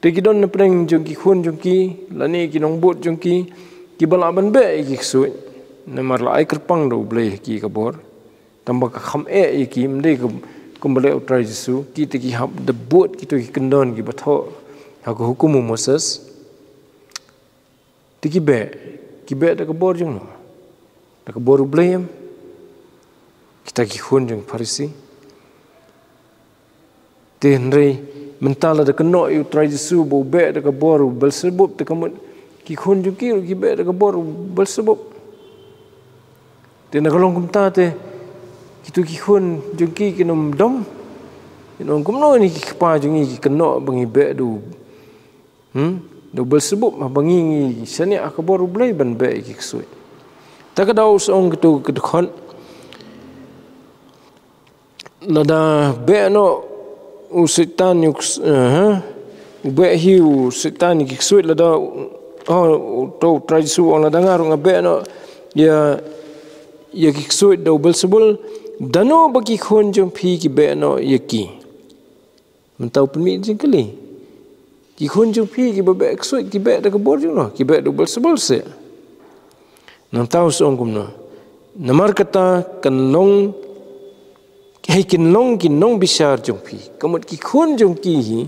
Te ki don na pdeng jong ki khun jong ki, lane ki nongbud jong ki, kiba lah ban beh ïa ki ksuid. Namar la ai kyrpang da U Blei ha ki ka bor. Tangba ka kham eh ïa ki, ym dei ka, kumba leh u Trai Jisu, ki te ki hap da bud kito ki kyndon kiba thoh ha ka hukum u Moses. Te ki beh, ki beh da ka bor jong no? Da ka bor U Blei em? Kita ki khun jong Pharisi. Te hynrei mynta lada kynnoh ïa u Trai Jisu ba u beh da ka bor u Belsebub, te ka mut ki khun jong ki ruh ki beh da ka bor u Belsebub. Te na ka long kumta te kito ki khun jong ki kin ym dom. Kin ong kumno ïa ki kpa jong ngi ki kynnoh ba ngi beh da u Hmm? Da u Belsebub, haba ngi, ngi shaniah ha ka bor U Blei ban beh ïa ki ksuid. Ta ka daw shu ong kito ki dkhot. Lada beh noh u Soitan ïa u ks-, eh, ha? U beh hi u Soitan ïa ki ksuid lada, oh, to u Trai Jisu u ong lada nga ruh nga beh noh ïa, ïa ki ksuid da u Belsebul, dano ba ki khun jong phi ki beh noh ïa ki. Mynta u pynmih jingkylli. Ki khun jong phi kiba beh ksuid ki beh da ka bor jong no, ki beh da u Belsebul seh. Nangta u shu ong kumno. Namar kata kan long, hei kin long ki nongbishar jong phi. Ka mut ki khun jong ki hi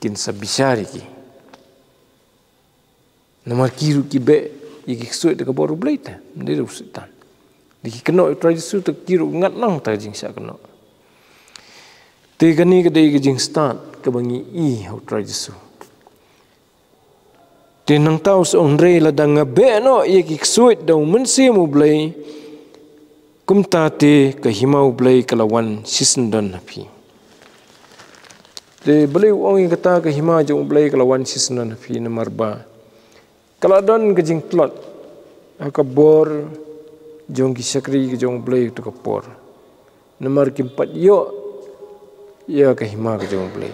kin sa bishar ïa ki. Namar ki ruh ki beh ïa ki ksuid da ka bor U Blei te, ym dei da u Soitan. Da ki kynnoh ïa u Trai Jisu te ki ruh ngat lang ta jingshah kynnoh. Te kane ka dei ka jingstad kaba ngi i ha u Trai Jisu. Te nangta u shu ong hynrei lada nga beh noh ïa ki ksuid da u Mynsiem U Blei, kumta te ka hima U Blei ka la wan shisyndon ha phi. Te balei u ong ïa kata ka hima jong U Blei ka la wan shisyndon ha phi namar ba ka la don ka jingtlot ha ka bor jong ki shakri ka jong U Blei ha kato ka por. Namar kim pat ïoh ïa ka hima ka jong U Blei.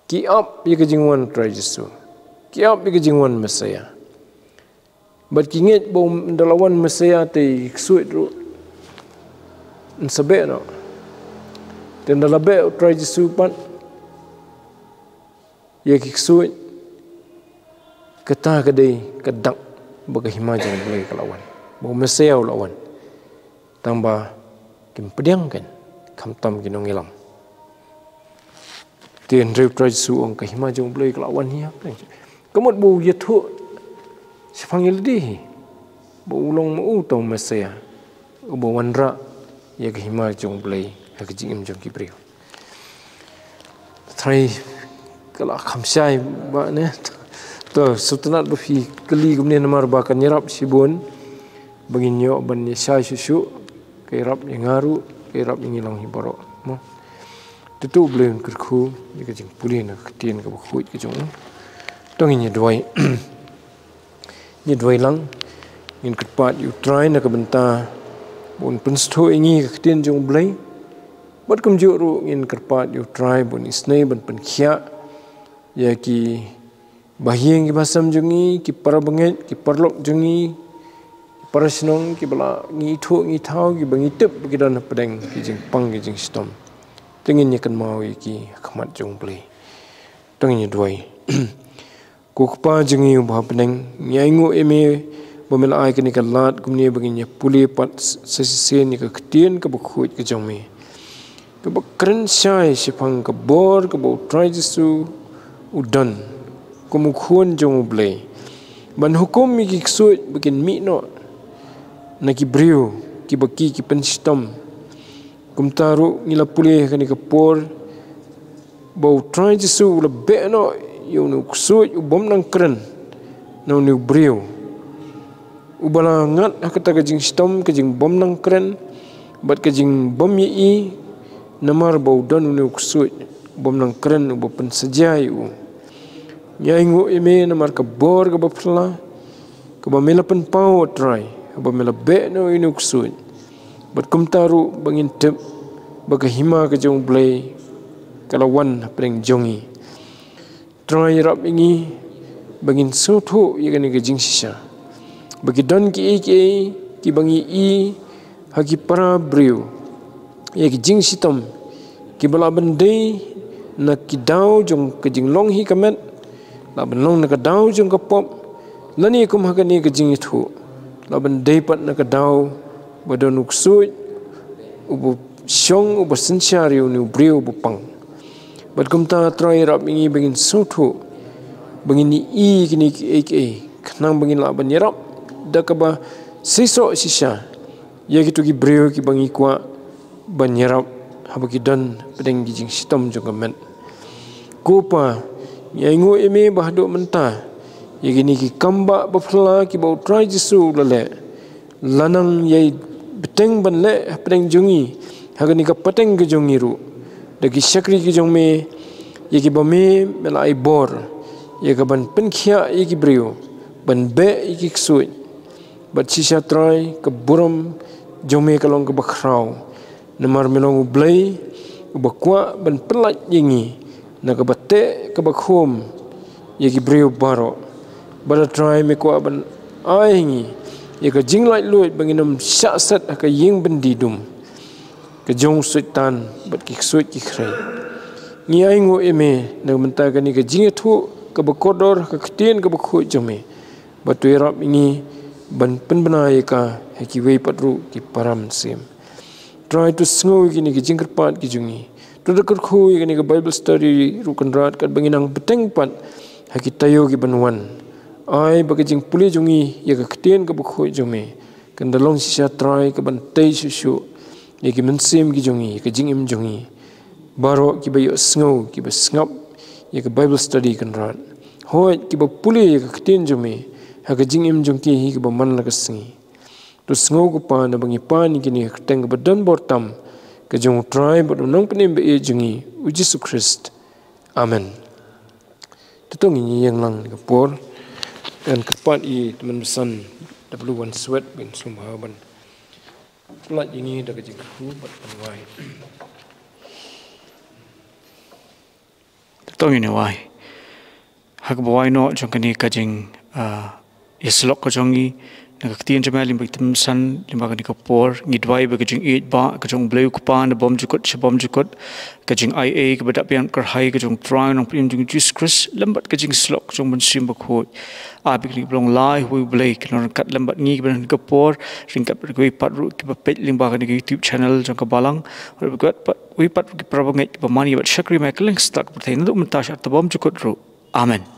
Ki ap ïa ka jingwan Trai Jisu. Ki ap ïa ka jingwan Messiah. Bad ki ngeit ba ynda la wan Messiah te ki ksuid ruh yn sa beh noh. Te ynda la beh u Trai Jisu pat ïa ki ksuid, kata ka dei ka dak ba ka hima jong U Blei ka la wan, ba u Messiah u la wan. Tangba kim pdiang ken, khamtam ki nongïalam. Te hynrei u Trai Jisu u ong ka hima jong U Blei ka la wan hi ha pdeng. Ka mut ba u ïathuh shaphang ïa lade hi ba u long ma u uta u Messiah uba wanrah ïa ka hima jong U Blei ha ka jingim jong ki briew. Trai ka la kham shai ba ne. To sngewtynnat ba phi kylli kumne namar ba kan ïarap shibun ba ngin ïoh ban ïa shai shuh shuh. Ka ïarap ïa nga ruh, ka ïarap ïa ngi long hi baroh. Mo. Te to U Blei un kyrkhu ïa ka jingpule na ka ktien kaba khuid ka jong u. To ngin ïa duwai. Ngin duwai lang. Ngin kyrpad ïa u Trai na ka bynta ba un pynsngewthuh ïa ngi ka ktien jong U Blei. Bad kumjuh ruh ngin kyrpad ïa u Trai ba un isynei ban pynkhiah ïa ki bahaïing ki bahasem jong ngi, ki para bangeit, ki paralok jong ngi, ki para shnong, kiba la ngi ithuh ngi thaw, kiba ngi tip ba ki don hapdeng ki jingpang ki jingshitom. Te ngin ïa kynmaw ïa ki ha khmat jong U Blei. To ngin ïa duwai. Ko Kpa jong ngi uba ha bneng, ngi ainguh ïa me ba me la ai kane ka lad kumne ba ngin ïa pule pat sa shisien ïa ka ktien kaba khuid ka jong me, kaba kren shai shaphang ka bor kaba u Trai Jisu u don kum u Khun jong U Blei ban hukum ïa ki ksuid ba kin mih noh na ki briew kiba ki ki pynshitom. Kumta ruh ngi la pule ha kane ka por ba u Trai Jisu u la beh noh ïa une u ksuid u bym nang kren na une u briew uba la ngat ha kata ka jingshitom, ka jingbym nang kren bad ka jingbym ïohi, namar ba u don une u ksuid u bym nang kren uba pynsaja ïa u. Ngi ainguh ïa me namar ka bor kaba phylla kaba me la pynpaw, A Trai, haba me la beh noh ïa une u ksuid. Bad kumta ruh ba ngin tip ba ka hima ka jong U Blei ka la wan hapdeng jong ngi. Trai, ïarap ïa ngi ba ngin sngewthuh ïa kane ka jingshisha, ba ki don kiei kiei kiba ngi i ha ki para briew ïa ki jingshitom kiba lah ban dei na ki daw jong ka jinglong hi ka met, lah ban long na ka daw jong ka pop, lane kum ha kane ka jingïathuh lah ban dei pat na ka daw ba don u ksuid uba shong, uba synshar ïa une u briew uba pang. Bad kumta Trai, ïarap ïa ngi ba ngin sngewthuh, ba ngin ïohi ïa kine kiei kiei, khnang ba ngin lah ban ïarap da kaba shisha shisha ïa kito ki briew kiba ngi kwah ban ïarap haba ki don hapdeng ki jingshitom jong ka met. Ko Pa, ngi ainguh ïa me ba haduh mynta ïa kine ki kambah ba phylla kiba u Trai Jisu u la leh, la nang ïai bteng ban leh hapdeng jong ngi ha kane ka pateng ka jong ngi ruh, da ki shakri ki jong me, ïa kiba me me la ai bor ïa ka ban pynkhiah ïa ki briew, ban beh ïa ki ksuid. Bad shisha Trai, ka burom jong me ka long kaba khraw, namar me long U Blei uba kwah ban pyllait ïa ngi na kaba teh kaba khum ïa ki briew baroh. Bad A Trai, me kwah ban ai ha ngi ïa ka jinglaitluid ba ngin ym shah set ha ka ïing byndi dum ka jong u Soitan bad ki ksuid ki khrei. Ngi ainguh ïa me na ka bynta kane ka jingïathuh kaba kordor ha ka ktien kaba khuid jong me, bad to ïarap ïa ngi ban pynbna ïa ka ha kiwei pat ruh ki para mynsiem. Trai, to sngew ïa kine ki jingkyrpad ki jong ngi. To da kyrkhu ïa kane ka Bible study ruh Kynrad, katba ngi nang bteng pat ha ki taïew ki ban wan. Ai ba ka jingpule jong ngi ïa ka ktien kaba khuid jong me kan da long shisha Trai ka ban tei shuh shuh ïa ki mynsiem ki jong ngi, ïa ka jingim jong ngi. Baroh kiba ïohsngew, kiba sngap ïa ka Bible study Kynrad, hooid kiba pule ïa ka ktien jong me ha ka jingim jong ki hi kiba man la ka sngi. To sngew ko Pa, naba ngi pan ïa kine ha ka kyrteng kaba don bor tam ka jong U Trai bad U Nongpynim ba ïeit jong ngi, U Jisu Khrist. Amen. Te to ngin ïeng lang ïa ka por kan kyrpad ïa i tymmen basan W. Wanswet, ban sngewbha ban pynlait ïa ngi da ka jingkyrkhu bad ban wai. Te to ngin ïa wai. Ha kaba wai noh jong kane ka jing, ah, ïasyllok ka jong ngi, na ka ktien jong me lyngba i tymmen basan, lyngba kane ka por, ngi duwai ba ka jingïeit ba ka jong U Blei U Kpa na bymjukut sha bymjukut, ka jingaiei kaba dap biang kyrhai ka jong U Trai Nongpynim jong ngi U Jisu Khrist, lem bad ka jingsyllok ka jong U Mynsiem Bakhuid, ai ba kin long lai ha uwei U Blei, kin long ryngkat lem bad ngi kiba don ha kane ka por, ryngkat bad kiwei pat ruh kiba peit lyngba kane ka YouTube channel jong ka Balang, bad kiwei pat, kiwei pat ruh ki para bangeit kiba mane bad shakri me ha kylleng stak ka pyrthei naduh mynta sha arta bymjukut ruh. Amen.